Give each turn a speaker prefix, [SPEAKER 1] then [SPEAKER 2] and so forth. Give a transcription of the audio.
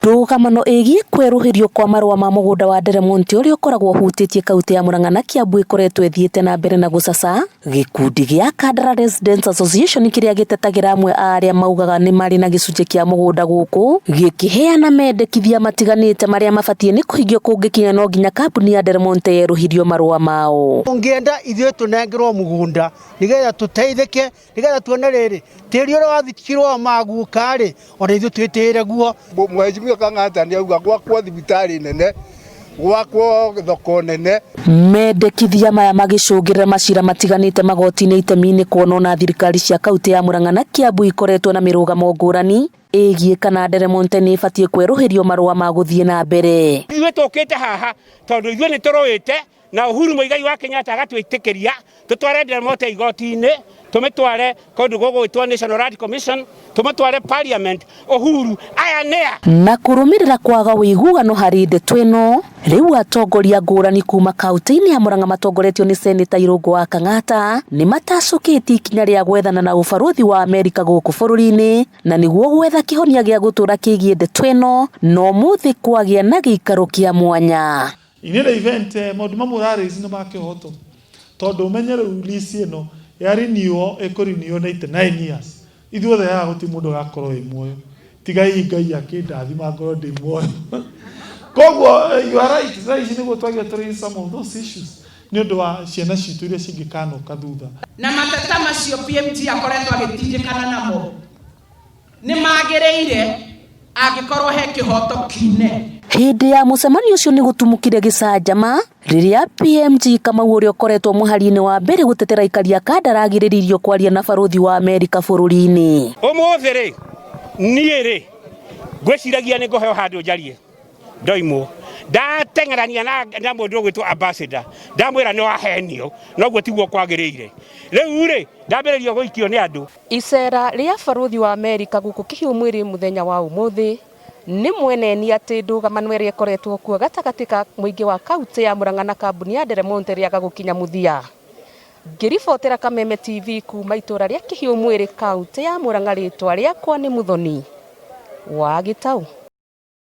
[SPEAKER 1] Ndũgamano ĩgiĩ kwerũhĩrio kwa marũa ma mũgũnda wa Del Monte ũrĩa ũkoragwo ũhutĩtie kaunti ya Murang'a na Kiambu ĩkoretwo ĩthiĩte na mbere na gũcaca. Gĩkundi gĩa Kandara Residents Association kĩrĩa gĩtetagĩra amwe a arĩa maugaga nĩ marĩ na gĩcunjĩ kĩa mũgũnda gũkũ gĩkĩheana mendekithia matiganĩte marĩa mabatiĩ nĩ kũhingio kũngĩkinya no nginya kambuni ya Del Monte yerũhirio marũa mao.
[SPEAKER 2] Ũngĩenda ithuĩ tũnengerwo mũgũnda nĩgetha tũteithĩke, nĩgetha tuone rĩrĩ tĩri ũrĩa wathikirwo maguka rĩ, ona ithuĩ twĩtĩĩre guo.
[SPEAKER 3] Mheshimiwa Kang'ata nĩ auga gwakwo thibitarĩ nene, gwakwo thoko nene.
[SPEAKER 1] Mendekithia maya magĩcũngĩrĩra macira matiganĩte magoti-inĩ itemi-inĩ kuonwo na thirikari cia kaunti ya Murang'a na Kiambu ikoretwo na mĩrũgamo ngũrani ĩgiĩ kana Del Monte nĩ ĩbatiĩ kwerũhĩrio marũa ma gũthiĩ na mbere.
[SPEAKER 4] Ithuĩ tũkĩte haha tondũ ithuĩ nĩ tũrũĩte na Uhuru Muigai wa Kenyatta agatwĩtĩkĩria tũtware Del Monte igoti-inĩ, tũmĩtware kũndũ gũgwĩtwo National Land Commission, tũmĩtware Parliament. Uhuru aya nĩa?
[SPEAKER 1] Na kũrũmĩrĩra kwaga ũiguano harĩ ndeto ĩno, rĩu atongoria ngũrani kuma kaunti-inĩ ya Murang'a matongoretio nĩ Seneta Irũngũ wa Kang'ata nĩ matacũkĩtie ikinya rĩa gwethana na ũbarũthi wa Amerika gũkũ bũrũri-inĩ na nĩguo gwetha kĩhonia gĩa gũtũra kĩgiĩ ndeto ĩno na ũmũthĩ kwagĩa na gĩikaro kĩa mwanya.
[SPEAKER 5] In any event, maũndũ mamwe ũraraise nĩ ma kĩhoto tondũ ũmenye rĩu lease ĩno ya renewal ĩkũ renew 99 years. Ithuothe haha gũtirĩ mũndũ ũgakorwo wĩ muoyo, tiga hihi Ngai akĩndathima ngorwo ndĩ muoyo. Koguo you are right, thaa ici nĩguo twagĩrĩirwo tũ raise some of those issues nĩ ũndũ wa ciana citũ iria cingĩkanoka thutha.
[SPEAKER 6] Na mateta macio PMG akoretwo agĩtindĩkana namo nĩ magĩrĩire angĩkorwo he kĩhoto kine.
[SPEAKER 1] Hĩndĩ ya mũcemanio ũcio nĩ gũtumũkire gĩcanjama rĩrĩa PMG Kamau ũrĩa ũkoretwo mũhari-inĩ wa mbere gũtetera aikari a Kandara agirĩrĩirio kwaria na barũthi wa Amerika bũrũri-inĩ.
[SPEAKER 4] Ũmũthĩ rĩ, niĩ rĩ, ngwĩciragia nĩ ngũheo handũ njarie, ndoimwo ndateng'erania na mũndũ ũgwĩtwo ambassador, ndamwĩra nĩ wahenio, noguo tiguo kwagĩrĩire. Rĩu rĩ, ndambĩrĩrio gũikio nĩ andũ.
[SPEAKER 7] Icera rĩa barũthi wa Amerika gũkũ Kĩhiũ Mwĩrĩ mũthenya wa ũmũthĩ nĩ mweneni atĩ ndũgamano ĩrĩa ĩkoretwo kuo gatagatĩ ka mũingĩ wa kaunti ya Murang'a na kambuni ya Del Monte rĩaga gũkinya mũthia. Ngĩribotera Kameme TV kuma itũra rĩa Kĩhiũ Mwĩrĩ, kaunti ya Murang'a, rĩtwa rĩakwa nĩ Muthoni wa Gĩtau.